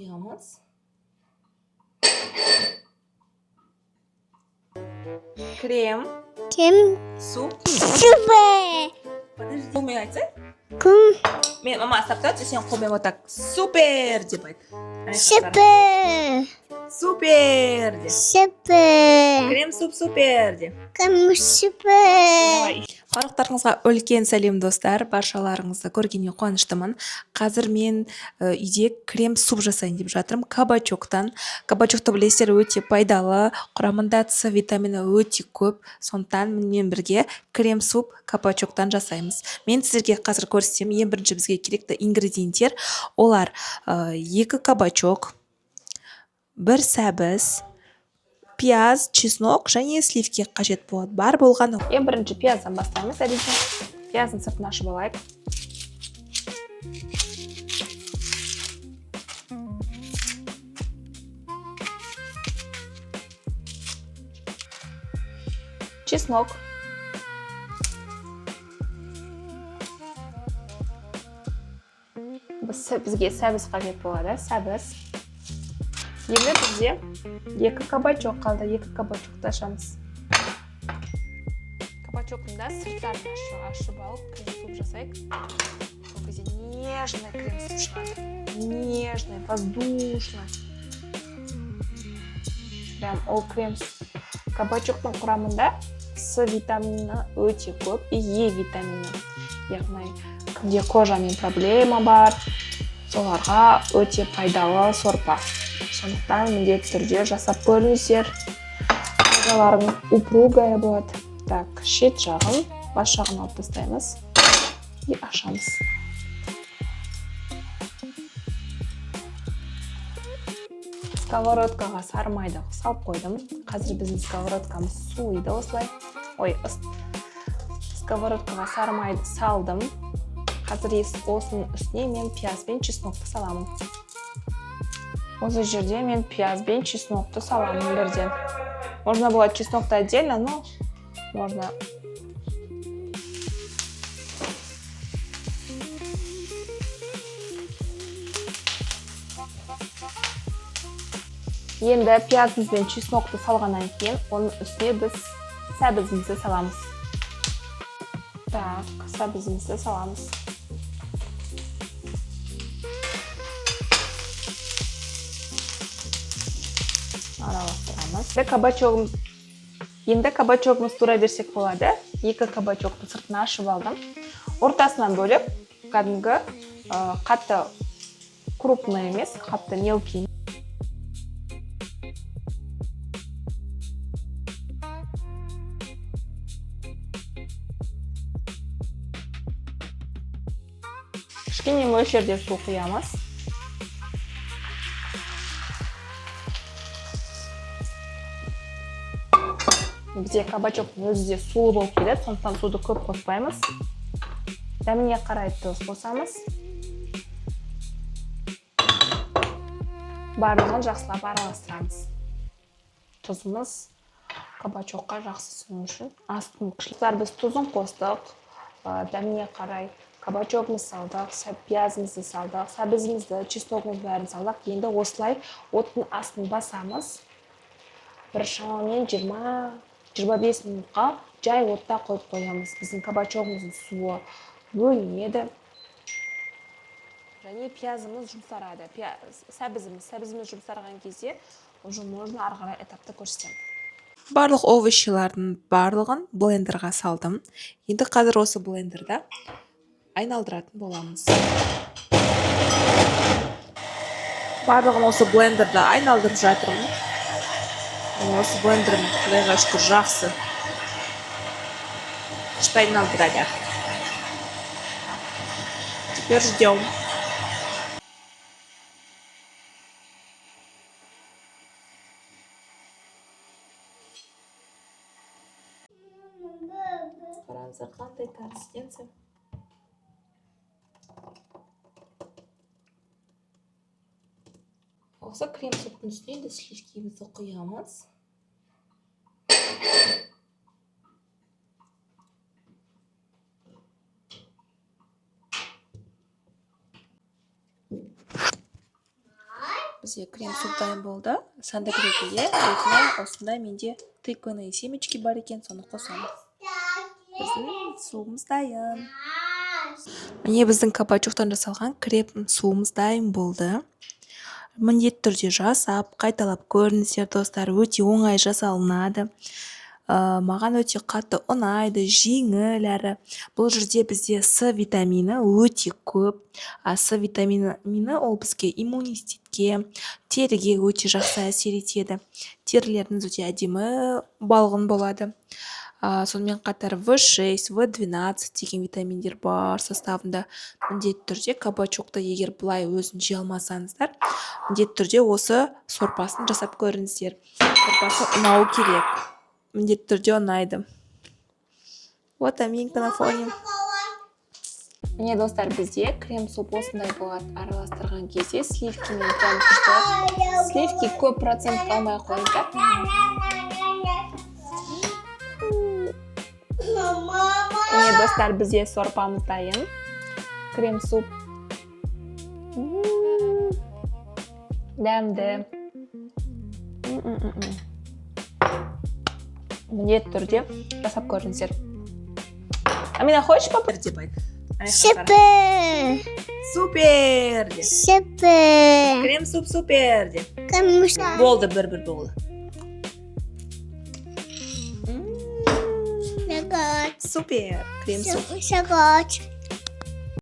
Құямыз. Крем. Кем? Суп. Супер. Подожди. Қолмен айтсай. Кім? Мен мама ұстап тұрады, сен қолмен вот так супер деп айт. Супер. Супер деп. Супер. Крем суп супер деп. Кім супер. Барлықтарыңызға үлкен сәлем, достар. Баршаларыңызды көргеніне қуаныштымын. Қазір мен үйде крем суп жасайын деп жатырмын кабачоктан. Кабачокты білесіздер, өте пайдалы, құрамында С витамині өте көп. Сондықтан менімен бірге крем суп кабачоктан жасаймыз. Мен сіздерге қазір көрсетемін. Ең бірінші бізге керекті ингредиенттер олар: екі кабачок, бір сәбіз, пияз, чеснок және сливки қажет болады. Бар болғаны. Ең бірінші пияздан бастаймыз, әрине. Пияздың сыртын ашып алайық. Чеснок. Бізге сәбіз қажет болады, сәбіз. Енді бізде екі кабачок қалды. Екі кабачокты ашамыз. Кабачоктың да сырттарын ашып алып, крем суп жасайық. Сол кезде нежный крем суп шығады. Нежный, воздушный. Прям ол крем суп. Кабачоктың құрамында С витамині өте көп и Е витамині. Яғни кімде кожамен проблема бар, соларға өте пайдалы сорпа. Сондықтан міндетті түрде жасап көріңіздер. Кожаларың упругая болады. Так, шет жағын, бас жағын алып тастаймыз и ашамыз. Сковородкаға сары майды салып қойдым. Қазір біздің сковородкамыз суиды осылай. Ой, сковородкаға сары майды салдым. Қазір осының үстіне мен пияз бен чеснокты саламын. Осы жерде мен пияз бен чеснокты саламын бірден. Можно было чеснокты отдельно, но можно. Енді пиязымыз бен чеснокты салғаннан кейін оның үстіне біз сәбізімізді саламыз. Так, сәбізімізді саламыз. Араластырамыз. Енді кабачогымыз тура берсек болады. Екі кабачокты сыртына ашып алдым. Ортасынан бөліп, кәдімгі, қатты крупный емес, қатты мелкий. Кішкене мөлшерде су құямыз. Бізде кабачоктың өзі де сулы болып келеді, сондықтан суды көп қоспаймыз. Дәміне қарай тұз қосамыз. Барлығын жақсылап араластырамыз. Тұзымыз кабачокқа жақсы сіңу үшін астын кішкене. Біз тұзын қостық, дәміне қарай кабачогымызды салдық, пиязымызды салдық, сәбізімізді, чесногымызды бәрін салдық. Енді осылай оттың астын басамыз. Бір шамамен 20-25 минутқа жай отта қойып қоямыз. Біздің кабачогымыздың суы бөлінеді. Және пиязымыз жұмсарады. Сәбізіміз жұмсарған кезде уже можно ары қарай этапты көрсетемін. Барлық овощилардың барлығын блендерға салдым. Енді қазір осы блендерда айналдыратын боламыз. Барлығын осы блендерда айналдырып жатырмын. Осы блендерім, Құдайға шүкір, жақсы. Күшті айналдырады. Теперь ждем. Қараңыздар, қандай консистенция. Осы крем суптың үстіне енді сливкимізді құямыз. Бізде крем суп дайын болды. Сәндік ретінде осындай менде тыквенные семечки бар екен, соны қосамын. Біздің суымыз дайын. Міне, біздің кабачоктан жасалған крем суымыз дайын болды. Міндетті түрде жасап, қайталап көріңіздер, достар. Өте оңай жасалынады. Маған өте қатты ұнайды, жеңіл әрі. Бұл жерде бізде С витамині өте көп. А С витамині ол бізге иммунитетке, теріге өте жақсы әсер етеді. Терілеріңіз өте әдемі, балғын болады. Сонымен қатар В6, В12 деген витаминдер бар составында. Міндетті түрде кабачокты егер былай өзін жей алмасаңыздар, міндетті түрде осы сорпасын жасап көріңіздер. Сорпасы ұнауы керек, міндетті түрде ұнайды. Вот Аминка на фоне. Міне, достар, бізде крем суп осындай болады. Араластырған кезде сливкимен прям күшті. Сливки көп процент алмай ақ қойыңыздар. Міне, достар, бізде сорпамыз дайын, крем суп. Дәмді. М-м-м-м. Міндетті түрде жасап көріңіздер. Амина, хочешь попробовать деп айт. Супер. Супер де. Супер. Крем суп супер де. Конечно. Болды, бір бір болды. Шоколад. Супер крем суп. Шоколад.